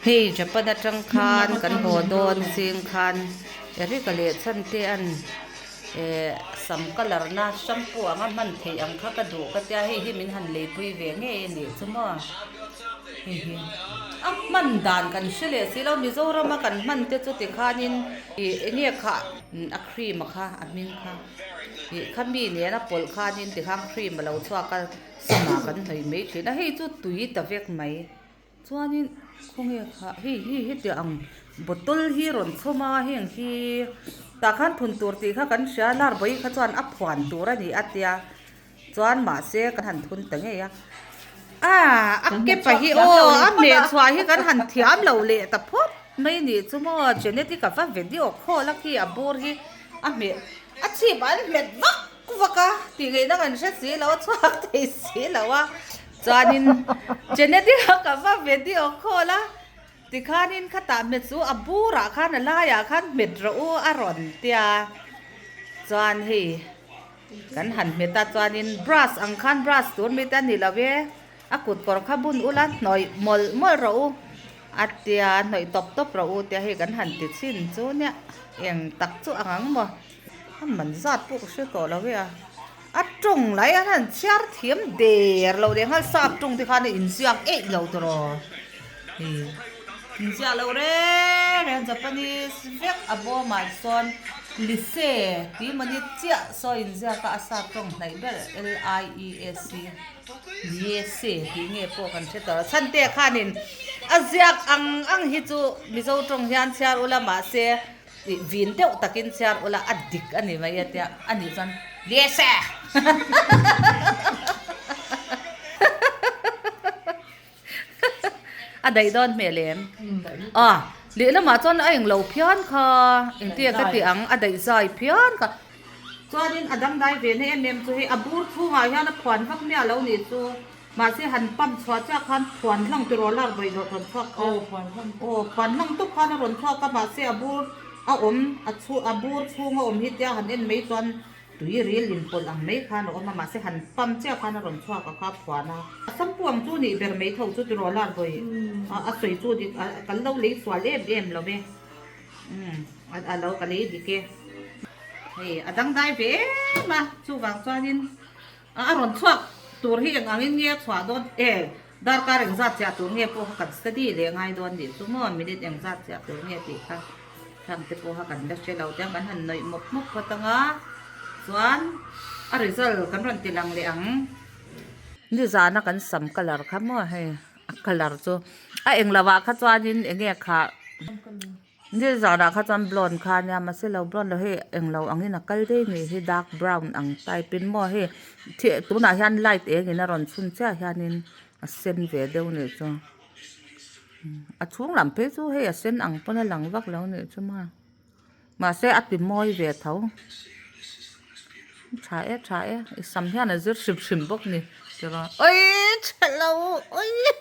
Hei Japan atang khan kan haw dawn zing khan Eric-a leh Chhantea'n eh sam colour na shampoo anga hman theih ang kha ka duh ka tia hei hi min han leipui ve ngei a nih chu maw hei hi a hman dan kan hre leh si lo Mizoram a kan hman te chu tikhanin ih eng nge khah a cream a kha a hming kha ih khami nena pawlh khanin tikhan cream a lo chhuak a samah kan hnawih mai thin a hei chu tui ta vek mai. Chuanin khawnge kha hei hi heti ang bottle hi rawn chhawm a heng hi tah khan thun tur tih kha kan hria lar bawi kha chuan a phuan tur a ni a tia chuan mahse kan han thun ta ngei a ah a kepa hi aw a hmeh chhuah hi kan han thiam lo leh ta phawt mai a nih chu maw genetic a va video call a khi a bur hi a hmeh a chhip an hmet vak vak a tih ngaihna kan hre si lo a chhuak thei si lo a. Chuanin Genetic a ka va video call a, tikhanin khatah hmet chu a burah khan a laiah khan hmet rawh u a rawn tia. Chuan hei kan han hmet a chuanin brush ang khan brush tur mi te a ni lo e, a kut kawr kha bun ula hnawih mawlh mawlh rawh u a tia, hnawih tawp tawp rawh u tia hei kan han ti chhin chu nia eng tak chu ang ang maw a man zat pawh ka hre tawh lo e a. A tawng lai a han chhiar thiam der lo leh nghal sap tawng te khan a inziak eih lo tawh hi inziak lo reng reng Japanese vek a bawmah sawn lise tih mawni chiah saw inziak a a sap tawng hnaih ber L I E S C liese tih nge pawh kan hre tawh lo chhante khanin a ziak ang ang hi chu Mizo tawng hian chhiar ula mahse. Tih vin deuh takin chhiar ula a dik a ni mai a tia a nih chuan Liese! A daih dawn hmel em? A lehlamah chuan a englo phian kha engtia ka tih ang a daih zai phian kha. Chuanin a dangdai ve na em em chu hei a bur chhungah hian a phuan vak miah lo nih chu. Mahse han pump chhuah chiah khan phuan hlang ti rawh lar vawi zawh rawn chhuak kha. Aw phuan hlang. Aw phuan hlang tuk khan a rawn chhuak a mahse a bur a awm a chhu a bur chhung a awm hi tia han en mai chuan tui ril in pawlh ang mai khan a awm a mahse han pump chiah khan a rawn chhuak a kha phuan a. A sampu ang chu nih ber mai tho chu ti rawh lar vawi a a sawi chu dik a kan lo lei sual em em lo ve umm a lo ka lei dik e. Hei a dangdai ve em a chuvang chuanin. A rawn chhuak tur hi eng angin nge a chhuah dawn e? Darkar engzat chiah tur nge pawh kha kan study leh ngai dawn nih chu maw? Minute engzat chiah tur nge tih kha thlang te pawh kha kan la hre lo te ang, kan han nawih mawp mawp phawt ang a, chuan a result kan rawn ti lang leh ang. Nizana kan sam colour kha maw hei a colour chu a eng lovah kha chuanin eng nge khah. Nizanah kha chuan blonde kha ania mahse lo blonde lo hei englo angin a kal daih nih hi dark brown ang type in maw hei thih tunah hian light eng in a rawn chhun chiah hianin a sen ve deuh nih chu a chhung lam phei chu hei a sen ang pawn a lang vak lo nih chu maw mahse a ti mawi ve tho tha e tha e i sam hian a zir hrim hrim bawk ni awii chhelo awii.